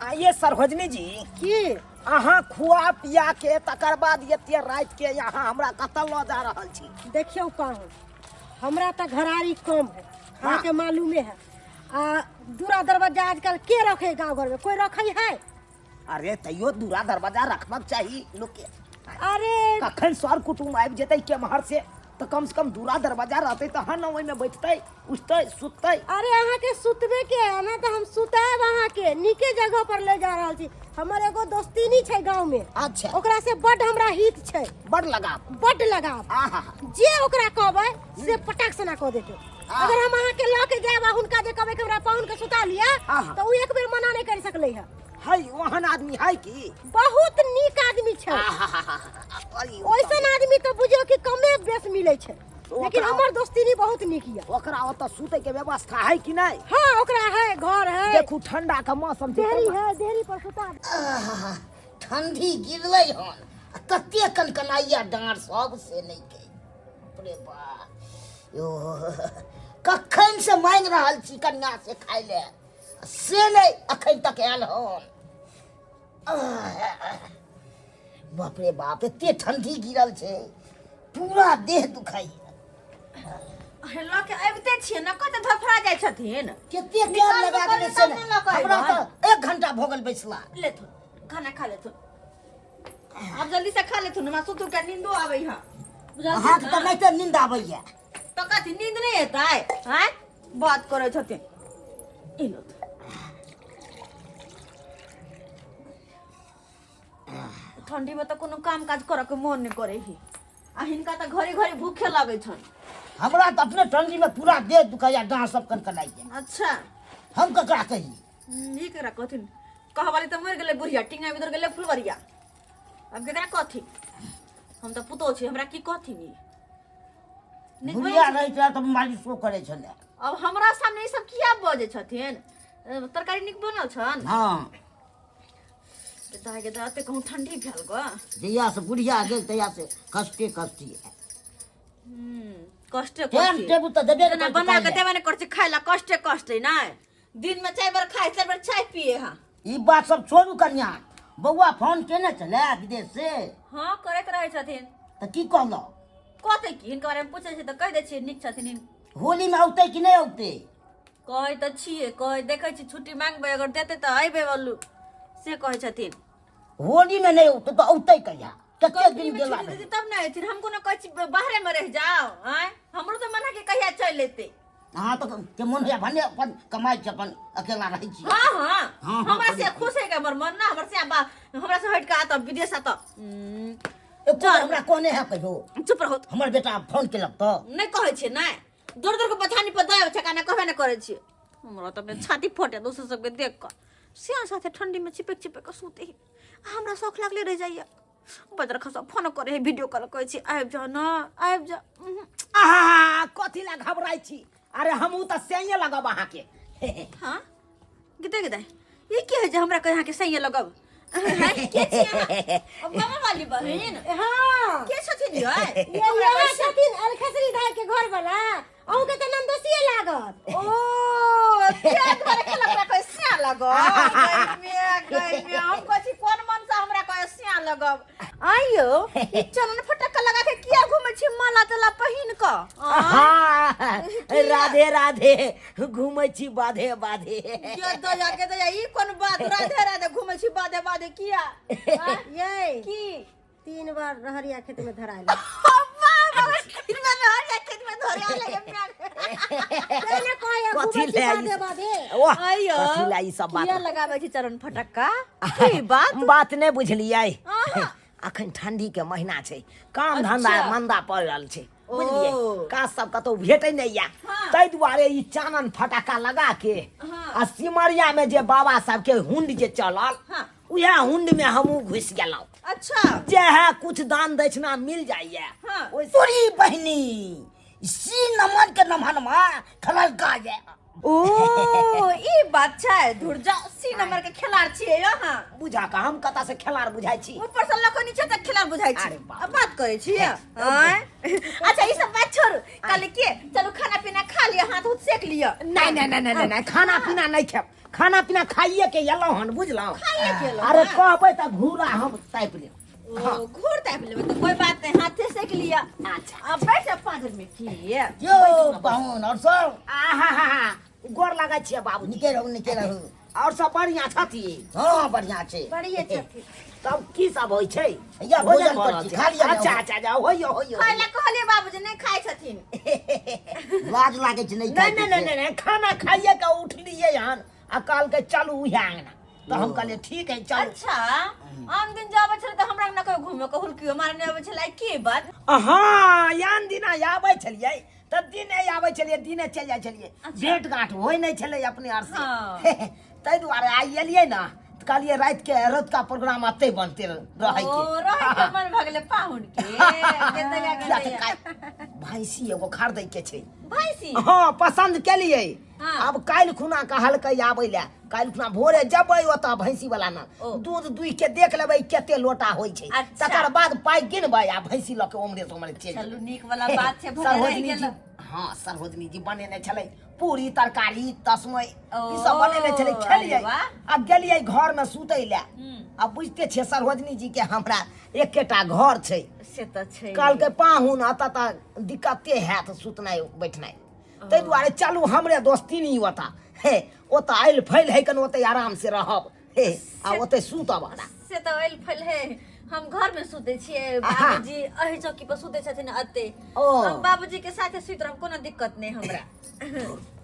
आइए सरोजनी जी। की? अहाँ खुआ पिया के तकर बाद एते राति के यहाँ हमरा कतऽ लऽ जा रहल छी? देखियौ पाहुन, हमरा तऽ घरारी कम है, अहाँके मालूमे है। आ दूरा दरवाजा आजकल के रखे? गाँव घर में कोई रखे है? अरे तैयो दूरा दरवाजा रखबाक चाही लोक के। अरे कखन सर कुटुम्ब आबि जेतै केम्हर से, तऽ कम से कम दूरा दरवाजा रहतै तहन ने ओहिमे बैठतै, उठतै, सुततै। अरे अहाँके सुतबे के है ना, तऽ हम सुतायब अहाँके, नीके जगह पर ले जा रहल छी। हमर एगो दोस्तीनी छै गाँव में। अच्छा। ओकरा से बड हमरा हित छै। बड लगाव। बड लगाव। आहा। जे ओकरा कहबै से पटाक सना कऽ देतै। अगर हम अहाँके लऽ के जायब आ हुनका जे कहबै कि हमरा पाहुन के सुता लिअ, आहा। तऽ ओ एक बेर मना नहि करि सकलै है। है ओहन आदमी है की? बहुत नीक आदमी छै। आहा, ओइसन आदमी तऽ बुझियौ कि कमे बेस मिलै छै, तो लेकिन हमर दोस्तीनी बहुत नीक यऽ। ओकरा ओतऽ सुतै के व्यवस्था है कि नहि? हाँ, ओकरा है, घर है। देखू ठंडा के मौसम छै। देहरी है, देहरी पर सुता। आहा, ठंडी गिरलै हन आ कते कनकनाइया डाँड़ सब से नहि के। बाप रे बाप, यो कखन से मांगि रहल छी कन्या से खाय ले, से नहि अखन तक आयल हन। आह, बाप रे बाप, एते ठंडी गिरल छै, पूरा देह दुखाइया। अरे लऽ के अबिते छियै ने, कते धफड़ा जाइ छथिन। कते टाइम निकालबो लगा करू देने से तब ने लऽ के हमरा अयबै। तऽ 1 घंटा भऽ गेल बैसला। लेथुन खाना खा लेथुन, आब जल्दी से खा लेथुन, हमरा सुतू के नींदो आबै है। बुझलखिन अहाँके ने? तऽ नहि तऽ नींद आबैया। तऽ कथी नींद नहि एतै? आँय, बात करै छथिन। ई लौथ। ठंडी में तऽ कोनो काम काज करऽ के मन नहि करै है, आ हिनका तऽ घड़ी घड़ी भूखे लगै छनि। हमरा तऽ अपने ठंडी में पूरा देह दुखाइया, डाँड़ सब कनकनाइया। अच्छा। हम ककरा कही? ई केकरा कहथिन? कहवाली तऽ मरि गेलै बुढ़िया, टिंगा बिदर गेलै फुलवरिया, आब केकरा कहथिन? हम तऽ पुतोह छी, हमरा की कहथिन ई? नीक बुढ़िया बनै छै। रहै छलै तऽ मालिशो करै छलै। अब हमरा सामने ई सब किया बजै छथिन? तरकारी नीक बनल छनि? हाँ। दाइ के दाइ, एते कहूँ ठंडी भेल गो। जहिया से बुढ़िया गेल तहिया से कष्टे कष्टी है। कष्टे टाइम कष्टे। टेबुल तऽ देबे जेना ने बना के करै छै। देबे ने करै छै खाय ला, कष्टे कष्टे नहि। दिन में 4 बेर खाय, 4 बेर चाय पिए। हाँ। ई बात सब छोड़ू कनिया, बौआ फोन केने छलै विदेश से? हाँ, करैत रहै छथिन। तऽ की कहलक? कहतै की, हिनका बारे में पूछै छै तऽ कहि दै छियै नीक छथिन। होली में औतै कि नहि औतै? कहै तऽ छियै, कहै देखै छी, छुट्टी मांगबै, अगर देतै तऽ अयबै बल्लू, से कहै छथिन। होली में नहि औतै तऽ औतै कहिया? कते कंपनी दिन में गेला छुट्टी भेलै? देतै तब ने अयथिन। हम कोनो कहै छी बाहरे में रहि जाओ? आँय, हमरो तऽ मना के कहिया चलि एतै। अहाँ तऽ के मन होइया भने अपन कमाइ छी, अपन अकेला रहै छी। हाँ हाँ। हाँ, हमरा से करै छी। खुश है के हमर मन ना, हमर से बा हमरा से हट के आता विदेश आता। एको बेर हमरा कहने है कहियो? चुप रहो। हमर बेटा फोन केलक तऽ नहि कहै छियै, नहि दूर दूर के बथानी पर दऽ छै, काना कहबे नहि करै छियै। हमरा तऽ अपने छाती फटे दोसर सबके देख कऽ। सिया साथे ठंडी में चिपक चिपक के सुते है, हमरा शौख लागले रह जाइए। बजर खसा फोन करे है, वीडियो कॉल कहै छी आबि जाओ ना, आबि जाओ। आहा, कथी ला घबराइ छी? अरे हमहूँ तऽ सैये लगब अहाँके। हाँ गिदे गिदे, ई की है जे हमरा कहे अहाँके सैये लगब? के छी अहाँ? अब मामा वाली बहिन? हाँ। के छथिन यै? ये यहाँ छथिन अलखसरी धाय के घर वाला, अहूँ के तऽ नंदोसिए लागत। ओ के दुआरे के हमरा कहे सिया लगब? गइमे गइमे, हम कहै छी कोन मन से हमरा कहे सिया लगब। आइयो ई चनन फटक्का लगा के किया घूमै छी माला ताला पहिन क? हाँ, राधे राधे घूमै छी बाधे बाधे। के दया के दया, ई कोन बात राधे राधे घूमै छी बाधे बाधे किया? आँय? ये की 3 बार रहरिया खेत में धरायल। पहले कहे कथी घूमै छी ले बाधे बाधे। वाह, आइयो, कथी ला ई सब बात? किया लगाबै छी चरण फटक्का? की बात? बात नहि बुझलियै। अहाँ। अखन ठंडी के महीना छै, काम धंधा अच्छा। मंदा पड़ रहल छै, ओ। बुझलियै? काज सब कतौ भेटै नहि या, हाँ। ताहि दुआरे ई चानन फटाका लगा के हाँ। आ सिमरिया में जे बाबा साहब के हुंड जे चलल, हाँ। उएह हुंड में हमहूँ घुसि गेलहुँ। अच्छा। जे है कुछ दान दक्षिणा मिल जाइए। हाँ। ओहि तोरी बहिनी सी नमन के नमहनमा खललका ये। ओ ई बात छै, धुर जा, सी नंबर के खेलाड़ छियै अहाँ। बुझा के हम कतऽ से खेलाड़ बुझाइ छी? ऊपर से लऽ कऽ नीचे तक खेलाड़ बुझाइ छी। अरे बाप अब बात करै छी। आँय? अच्छा ई सब बात छोड़ू, कहली के चलू खाना पीना खा लिअ, हाथ उथ सेक लिअ। नहीं नहीं नहीं नहीं नहीं, खाना पीना नहीं खेब, खाना पीना खाइए के एलहुँ हन, बुझलहुँ? खाइए के एलहुँ अरे हन। कहबै तऽ घूरा हम तापि लेब। ओ घूर तापि लेबै तऽ कोई बात नहीं, हाथे सेक लिअ। अच्छा। अब बैठ जा 5 मिनट की। यौ पाहुन, और सब? आहा हा हा, गोर लागै छियै बाबू। नीके रहू, नीके रहू। और सब बढ़िया छथि? हँ, बढ़िया छै। बढ़िए छथिन। तब की सब होइ छै? हैया भोजन भऽ करै रहल छी, छै। खा लिअ ने। अच्छा अच्छा, जाउ, होइयो होइयो। खाय लए कहलियै बाबूजी, नहि खाइ छथिन। लाज लागै छै नहि नहि खाइ नहि नहि नहि, खाना खाइए के उठलियै हन आ कहलकै चलू उएह अङ्गना, तऽ हम कहलियै ठीक है चलू। अच्छा, आन दिन जाबै छलै तऽ हमरा अंगना कहियो घूमे के हुलकियो मारने अबै छलै, की बात? हँ, आन दिना आबै छलियै तऽ दिने आबै छलियै, दिने चलि जाइ छलियै। भेंट घाट होइ नहि छलै अपने आर से। ताहि दुआरे आइ एलियै ने तऽ कहलियै रातिके रतुका प्रोग्राम एतै बनते रहै ओ के। रहै के मन भऽ गेलै पाहुन के। गेंदैया किया तऽ गेंदैया। काल्हि भैंसी एगो खरीदै के छै। भैंसी? हँ, पसन्द केलियै। हाँ। आब काल्हि खुना कहलकै आबै लए, काल्हि खुना भोरे जबै ओतऽ भैंसी वाला ने, ओ। दूध दुहि के देख लेबै कते लोटा होइ छै। अच्छा। तकर बाद पाइ गिनबै आ भैंसी लऽ के ओमरे से ओमरे चलि चलू, जेबै। नीक वाला बात छै, भले रहि सरोजनी गेल। जी, हँ, सरोजनी जी बनेने छलै पूरी तरकारी तस्मै ओ, ई सब बनेने छलै, खेलियै। अरे वाह। आ गेलियै घर में सुतै लए। आ बुझिते छियै सरोजनी जी के हमरा एकेटा घर छै। से तऽ छै। कहलकै पाहुन एतऽ तऽ दिक्कते हैत सुतनाइ बैठनाइ, ताहि दुआरे चलू हमरे दोस्तीनी ओतऽ, हे ओतऽ आयल फैल है कन, ओतै आराम से रहब हे आ ओतै सुतब आराम से। तऽ आयल फैल है, हम घर में सुते छियै। आहा। बाबूजी एहि चौकी पर सुते छथिन एते। ओ। हम बाबूजी के साथे सुति रहब, कोनो दिक्कत नहि हमरा।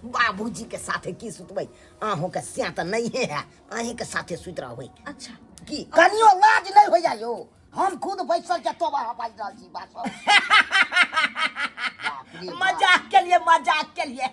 बाबूजी के साथे की सुतबै? अहूँ के से तऽ नहिए है, अहीं के साथे सुति रहबै। अच्छा। की? कनियो लाज नहि होइया यौ? हम खुद बैसल छी तब अहाँ बाजि रहल छी बात सब। बाप रे बाप। मजाक के लिए, मजाक के लिए।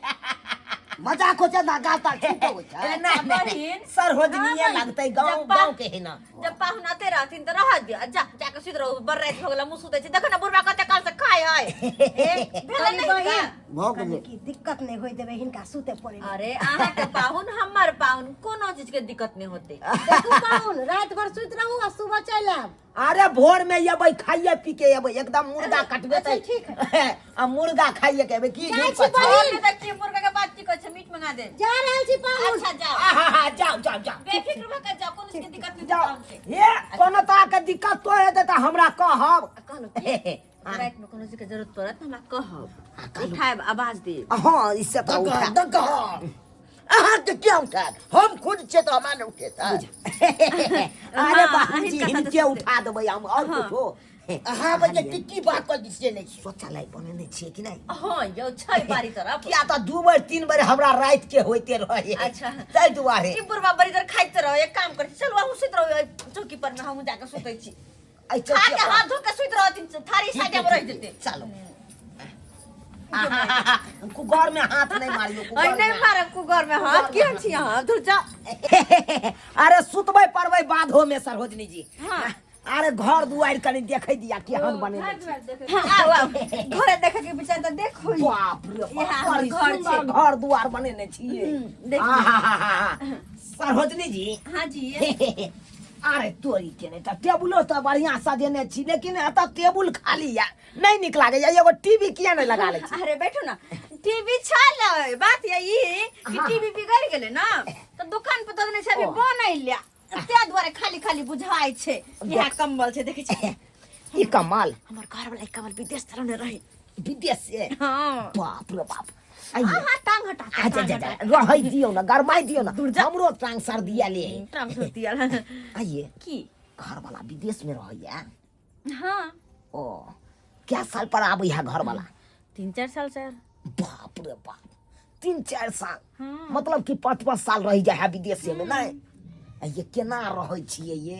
मजाक होइ छै ना, गाल ताल छूटो होइ छै। नहीं, नहीं, नहीं। बहिन। सरोजनीये हाँ, बहिन। लगतै गाँव जब गाँव के है ना। जब पाहुन आते रहथिन तऽ रहऽ दियौ, जा जाके सुति रहू, बड़ राति भऽ गेल, हमहूँ सुतै छी। देखो ने बुढ़बा कते काल से खाय है। ए, भेलै अरे नहि बहिन, हिनका? भऽ गेलै। कनि की दिक्कत नहि होइ देबै हिनका सुते पड़े। अरे अहाँके पाहुन हमर पाहुन, कोनो चीज के दिक्कत नहि होतै। देखू पाहुन, राति भर सुति रहू आ सुबह चलि आयब। अरे भोर में अबै, खाइए पी के अबै, एकदम मुर्गा कटबे। अच्छा, ठीक है, आ मुर्गा खाइए के अबै की जाइ झूठ छी पर छै? बहिन। और तऽ की मुर्गा के बात की कहै छै, मीट मंगा दे। जा रहल छी पाहुन। अच्छा जाओ। आहा, जाओ जाओ जाओ। बेफिक्र भऽ के जाओ, कोनो चीज के दिक्कत नहि। जाओ। पाहुन के हे, कोनो तरह के दिक्कत तो हेतै तऽ हमरा कहब। आ कहलहुँ की, राति में कोनो चीज के जरूरत पड़त तऽ हमरा कहब, उठायब, आवाज देब। हँ, इससे तऽ उठा अहाँके क्या उठायब? हम खुद छियै तऽ हमरा नहि उठेतै? अरे हाँ, बाबूजी, हिनका साथे हिनके सुते। उठा देबै हम, और कुछो? अहाँ बजे की की बात करै छियै नहि छै। शौचालय बनेने छियै कि नहि? हँ यौ, छै बारी तरफ। किया तऽ 2 बेर 3 बेर हमरा राति के होइते रहे। अच्छा। ताहि दुआरे। ई बुढ़बा बड़ी देर खाइत रहो, एक काम करै छी, चलू अहूँ सुति रहू एहि चौकी पर में, हमहूँ जाके सुतै छी। एहि खा चौकी के पर। हाथ धो के सुति रहथिन, थारी साइड में रहि जेतै। चलो, कुकर में हाथ नहीं मारियो। अरे कुकर नहीं में। मारब कुकर में हाथ, केहन छी अहाँ, दूर जा। अरे सुतबै पड़बै बाधो में सरोजनी जी। हाँ। अरे घर दुआरि कनि देखै दिया केहन बनेने छी। हाँ, आउ आउ, घरे देखे के विचार तऽ देखू। बाप रे बाप, इएह हमर बड़ी घर सुंदर छै। घर दुआर बनेने छियै। देखियौ। आहाहाहा। सरोजनी जी। हाँ जी। अरे तोरी के नहि तऽ टेबुलो तऽ बढ़िया सजेने छी, लेकिन एतऽ टेबुल खाली या नहि नीक लागैया। एगो टीवी किया नहि लगा लै छी? अरे बैठू ना, टीवी छल, बात ये ई कि टीवी बिगड़ गेलै ना तऽ दुकान पर दऽ देने छै, अभी ओ। बनैले लिया, ताहि दुआरे खाली खाली बुझाइ छै। इएह कम्बल छै, देखै छी? ई कमाल। हमर घर वाला ई कम्बल विदेश चलौने रही। विदेश से? हाँ। बाप रे बाप, आइए। अहाँ टांग हटा। अच्छा अच्छा अच्छा, रहै दियौ ना, गरमाइ दियौ ना, हमरो टांग सर्दिया ले। टांग सर्दिया। आइए। की? घर वाला विदेश में रहैया? हाँ। ओ क्या साल पर आबै है घर वाला? 3-4 साल से। बाप रे बाप, 3-4 साल? हाँ। मतलब कि 5-5 साल रहि जाइ है विदेश में। नहि आ ये केना रहै छियै ये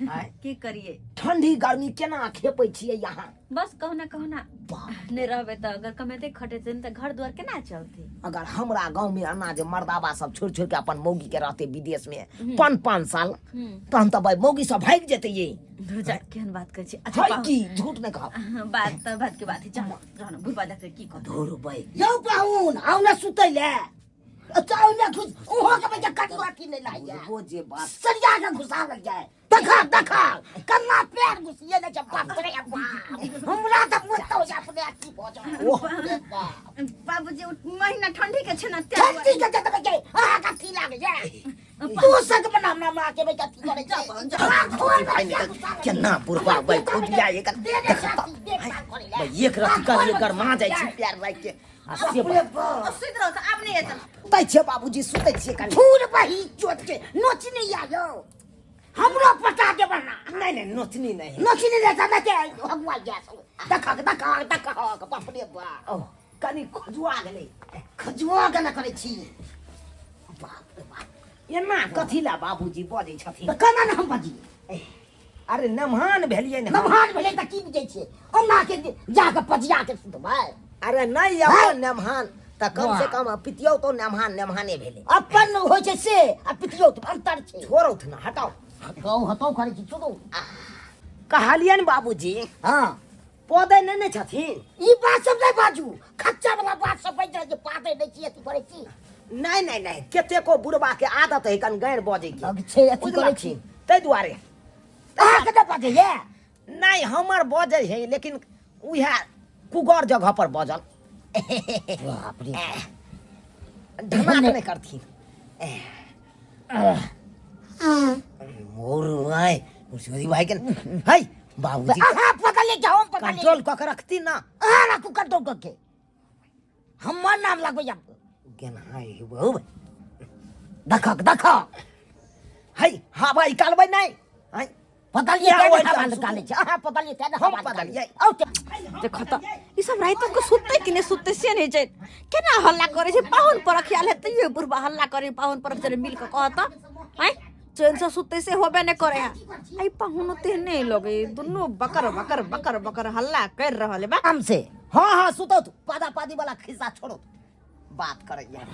आँय? की करिए? ठंडी गर्मी केना खेपै छियै यहाँ? बस कहुना कहुना। बाप। नहि रहबै तऽ अगर कमेतै खटेतै तऽ घर दुआर केना चलतै? अगर हमरा गाँव में अना जे मर्दाबा सब छोड़ि छोड़ि के अपन मौगी के रहते विदेश में 5-5 साल, तहन तऽ भाई मौगी सब भागि जेतै ये। धुर जा, केहन बात करै छी। अच्छा है पाहुन। की झूठ नहि कहब। बात तऽ बात के बात है, जानो जानो, बुढ़बा देखते की कहत। धुर भाई। यौ पाहुन, आउ ने सुतै लए। अच्छा ओहिमे घुस ओहो के बच्चा कटुआ की नहि लाइए वो जे बात सरिया के घुसावल जाए देखा देखा कन्ना पैर घुसिए नहि छै बाप रे बाप हमरा तऽ मुत्त हो जा अपने अथी भऽ जाए ओह। रे बाप बाबूजी उ महीना ठंडी के छै ना तें ठंडी के जतबे के अहाँ के अथी लागै छै तू सग बना हमरा माँ के बेटा अथी करै छै अहाँ खोल भाई ने केना बुढ़बा भाई खुदिया एक भाई एक रति कहिए गरमा जाइ छी प्यार राखि के आ से बात। सुति रहू तऽ आब नहि एतन सुतै छियै बाबूजी सुतै छियै कनि फूल बही चोट के नोचने आयो हमरो पटा देब ना नहि नहि नोचनी नहि नोचने ले जाना के भगवा गया देखक देखक देखक बाप रे बाप ओ कनि खजुआ गेलै खजुआ के ना करै छी बाप रे बाप एना कथी ला बाबूजी बजै छथिन तऽ केना ने हम बजियै अरे नमहान भेलियै ने नमहान भेलै तऽ की बुझै छियै ओना के जाके पजिया के सुतबै अरे नहि अपन नमहान तऽ कम से कम पितियौ तो नमहान नमहाने भेलै अपन होइ छै से आ पितियौ तऽ अंतर छै छोड़ौथ ने हटाउ हटाउ हटाउ करै छी छोड़ू कहलियनि बाबूजी हँ पौधे नहि ने छथिन ई बात सब नहि बाजू खच्चा वाला बात सब बाजि रहल छै पादै नहि छी अथी करै छी नहि नहि नहि कतेको बुढ़बा के आदत है कन गैर बजै के अब छै अथी करै छी ताहि दुआरे अहाँके नहि बजैए नहि हमर बजै है लेकिन उएह कुगर जगह पर बजल बाप रे ढमाक नहि करथिन मोर भाई मुसरी भाई के है बाबूजी अहाँ पकड़ ले जाओ हम पकड़ ले कंट्रोल कऽ के रखती ना अहाँ राखू कंट्रोल कऽ के हमर नाम लगबै आब गेना है बहु देखक देखक है हवा निकालबै नहि है पतलिए क्या तें ओहि ने हवा टाइम निकालै छै अहाँ पतलिए तें ने हम हवा निकालै पतलियै। छै। आउ ते देखो तऽ ई सब रातिो के सुतते कि नहि सुतते से नहि छै केना हल्ला करे छै पाहुन पर ख्याल हेतै ये बुढ़बा हल्ला करे पाहुन पर जरे मिल के कहत आँय चैन से सुतते से होबे नहि करे है आई पाहुन ओते नहि लगे दुनू बकर बकर बकर बकर हल्ला कर रहल है बा आराम से हाँ हाँ सुतो तू पादा पादी वाला खिस्सा छोड़ो बात करैया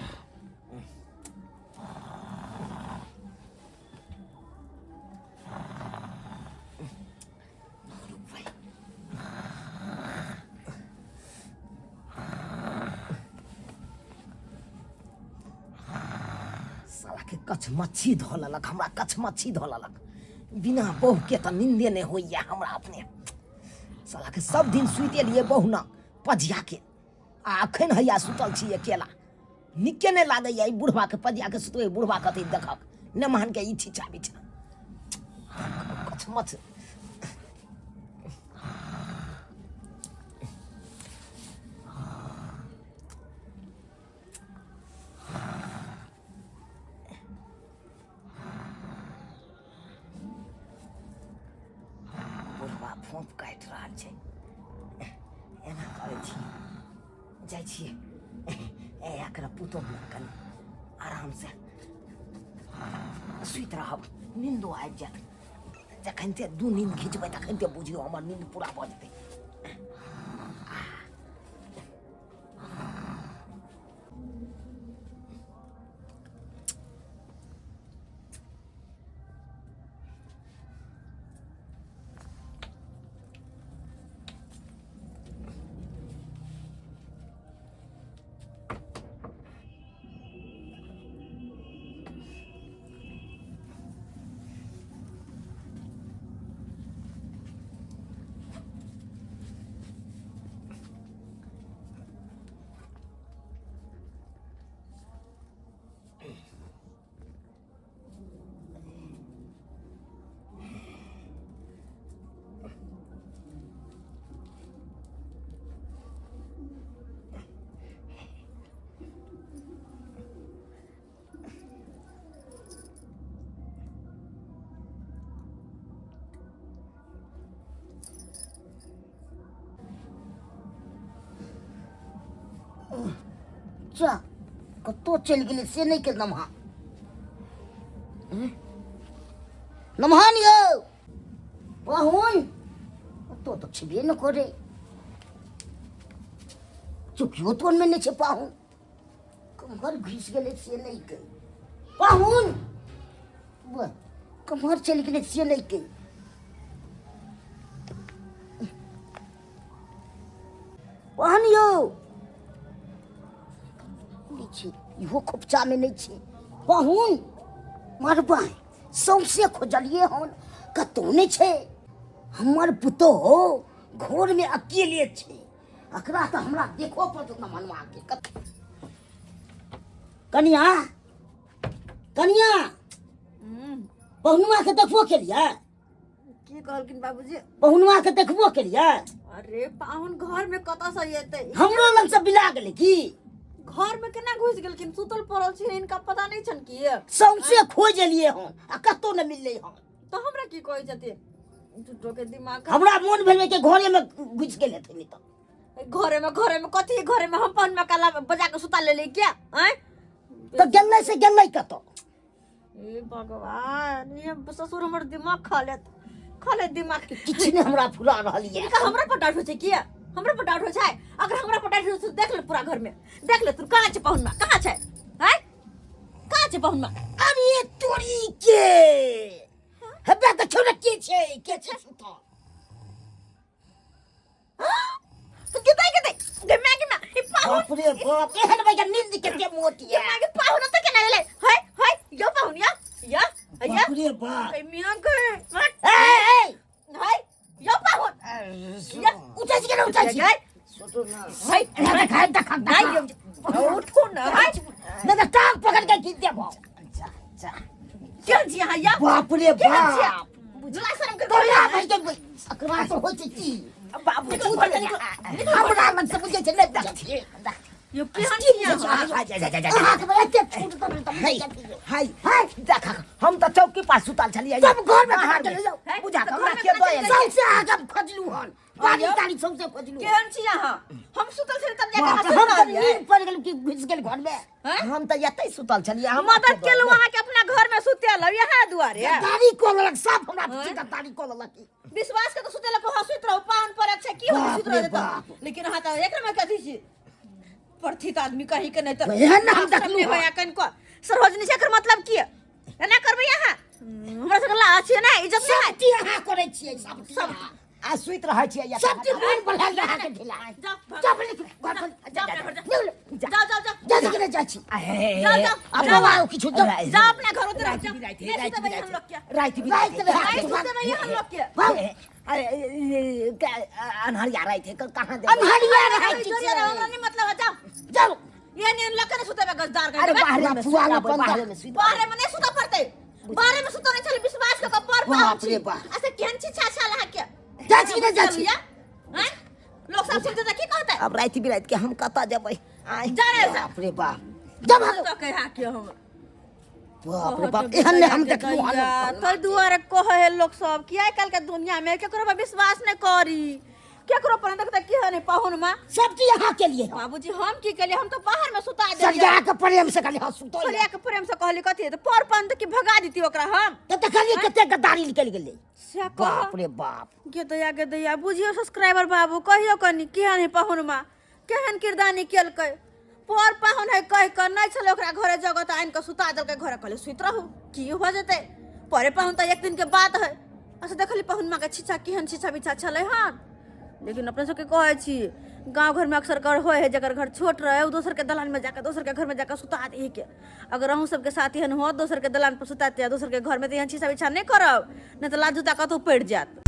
साला के कछमच्छी धऽ लेलक हमरा कछमच्छी धऽ लेलक बिना बहुके तऽ निन्दे नहि होइए हमरा अपने साला के सब दिन सुति एलियै बहु ना पजिया के आ अखन हैया सुतल छी अकेला नीके नहि लागैए ई बुढ़बाके पजियाके सुतबै बुढ़बा कथी देखक नेमहनके ई छिछा बिछा कछमछ बुढ़बा फोंफ काटि रहल छै एना करै छी जाइ छियै ए एकरा पुतोहु लग कनि आरामसँ सुति रहब नीन्दो आबि जायत जखन ते दू नींद घिचबै तखन ते बुझियौ हमर नींद पूरा भऽ जेतै जा कतौ चलि गेलै से नहि के नमहा नमहान यौ पाहुन कतौ तऽ छेबे नहि करै चुकियो तोनमे नहि छै पाहुन कम्हर घुसि गेलै से नहि के पाहुन वाह कम्हर चलि गेलै से नहि के पाहुन यौ नहि छै इहो खोपचामे नहि छै। पाहुन मरबै, सौंसे खोजलियै हन, कतहु नहि छै। हमर पुतोहु घरमे अकेले छै, एकरा तऽ हमरा देखो पड़त ने मनमाके। कनिया, कनिया, पहुनुआ के देखबो केलियै? की कहलखिन बाबूजी? पहुनुआ के देखबो केलियै? अरे पाहुन घर में कतऽ से एतै? हमरो लग से बिला गेलै की? घर में केना घुसि गेलखिन? सुतल पड़ल छी, हिनका पता नहीं छन की। सौंसे खोज एलियै हन आ कतौ नहि मिललै हन। तऽ हमरा की कहै छथिन? झूठो के दिमाग। हमरा मोन भेल कि घरे में घुसि गेल हेतै, नहि तऽ घरे में, घरे में कथी? घरे में हम पाहुन में काला बजा के सुता लेली क्या? आँय, तऽ गेलै से गेलै कतऽ? हे भगवान, ये ससुर हमर दिमाग खा लेत, खा लेत दिमाग। किछु नहि हमरा फुरा रहल यऽ। इनका हमरा पर डांट होइ छै किया? हमरा पर डांट होइ छै? अगर हमरा पर डांट होइ छै, देख ले, पूरा घर में देख ले तू। कहाँ छै पाहुन माँ? कहाँ छै? आँय, कहाँ छै पाहुन माँ? अरे तोरी के, हेबे देखियौ ने, के छै, के छै सुतल? गिदै गिदै गे माय, गे माय, ई पाहुन! बाप रे बाप, एहन भैया नींद कते मोट गे यऽ। माय गे, पाहुन ओतऽ केना गेलै? हाय हाय, यो पाहुन, या या या। बाप रे बाप! ए मियाँ गे! ए ए! हाय, यो पाहुन, या। उठै छी केना उठै छी? गै। सुतू ना। हाय। देख देख। नहीं, यो उठो ना, हाय। नहीं तऽ टांग पकड़ के खींच देबो। जा जा। केहन छी अहाँ या? बाप रे केहन छी? बाप! बुझला शरम के तोरा भाई के एकरा से होइ छै की? बाबू, निकल, निकल, हमरा मन से बुझै छै नहि बुझै छै। यो केहन छी अहाँ? अहाँके एते छूट तऽ नहि तऽ हाय हाय, देख, हम तऽ चौकी पर सुतल छलियै। सब घरमे बाहर चलि जाउ। है? बुझा तऽ हमरा घरमे के केना दऽ चलि एलै? सौंसे अहाँके हम खोजलू हन, बाड़ी ताड़ी सौंसे खोजलू। केहन छी अहाँ? हम सुतल छली तब जाके बाप अहाँ रे, हम सुतल तऽ रहियै। नींद पड़ि गेल कि घुसि गेल घरमे। हैं? हम तऽ एतै सुतल छलियै, हम मदद केलहुँ अहाँके अपना घर में सुतेलहुँ इएह दुआरे। गद्दारी कऽ लेलक सब हमरा पीछे, गद्दारी कऽ लेलक। विश्वास के तो सुतेलक, अहाँ सुति रहू, पाहुन पर छै की होतै, बाप सुति रे रहतै तऽ। बाप। लेकिन अहाँ तऽ एक नंबर के अथी छी, प्रथित आदमी कहीं के नहीं तऽ। एहन हम शरम देखलहुँ नहि होया कनिको? सरोजनी छै, एकर मतलब की एना करबै अहाँ? हमरा सबके लाज छै ने, इज्जत नहि? सब चीज अहाँ करै छियै, सब चीज सब। अहाँ। आ सुति रहै छियै एतऽ। सब चीज मोन बढ़ायल अहाँके ढिला। जाओ, भाग। जाओ, बोले, घर पर जाओ, अपना घर जाओ। निकलो। जाओ जाओ जाओ। जा जा, जाइ छी। जाओ जाओ। आब जाओ। बाबा किछु जाओ। जाओ, अपना घर उतर जाओ। राति बिराति, नहीं राति सुतेबै बिराति। हम लोग के। राति राति बिराति। बिराति। नहीं सुतेबै हम लोग के। अरे अन्हरिया राति है, कहाँ जेबै? अन्हरिया रहै छी। जोरिया रहो, हमरा नहीं मतलब है, जाओ। जाओ। ये नहीं हम लोग के नहीं सुतेबै गजदार अरे के। बाहरे में फुआ सुति ना रहबै, बंद। बाहरे में सुति बाहरे में नहीं सुतऽ पड़तै, बाहरे में सुतऽ नहीं छलै, विश्वास कऽ कऽ पर बाप पाहुन छी। रे बाप। अच्छा केहन छी छा छा अहाँ के? जाइ छी कि नहि जाइ छी? या? आँय? लोग सब सुनतै तऽ की कहतै? अब राति बिराति के हम कतऽ जेबै? आँय। जा रे जा। बाप रे बाप, जा भागो। तऽ कहिया के हम बाप रे बाप, एहन नहि हम देखलहुँ हन। ताहि दुआरे कहै है लोक सब कि आइ काल्हि के दुनिया में केकरो पर विश्वास नहि करी, केकरो पर। देखते की है पाहुन माँ? सब चीज अहाँ के लिए। बाबूजी, हम की केलियै? हम तऽ बाहर में सुता देलियै। सरिया के प्रेम से कहली, हाँ सुतल। सरिया के प्रेम से कहली कथी तऽ पर पान तऽ की भगा देती ओकरा हम? तऽ देखलियै कते गद्दारी निकलि गेलै। से कह। बाप रे बाप! गे दया, गे दया। बुझियौ सब्सक्राइबर बाबू, कहियौ कनि केहन है पाहुन माँ, केहन किरदानी केलकै? पर पाहुन है कहि कऽ नहि छलै ओकरा घरे जगह तऽ आनि कऽ सुता देलकै घरे, कहले सुति रहू, की भऽ जेतै, परे पाहुन तऽ एक दिन के बात है। अच्छा देखली पाहुन माँ के छिछा, केहन छिछा बिछा छलै हन। लेकिन अपने सबके कहै छी, गाँव घरमे अक्सर कर होइ है, जकर घर छोट रहे ओ दोसरके दलानमे जाकऽ, दोसरके घरमे जाकऽ सुता दही के। अगर अहूँ सबके साथ एहन हो, दोसरके दलान पर सुता या दोसरके घरमे, तऽ एहन छिछा बिछा नहि करब, नहि तऽ लात जूता कतहु पड़ि जायत।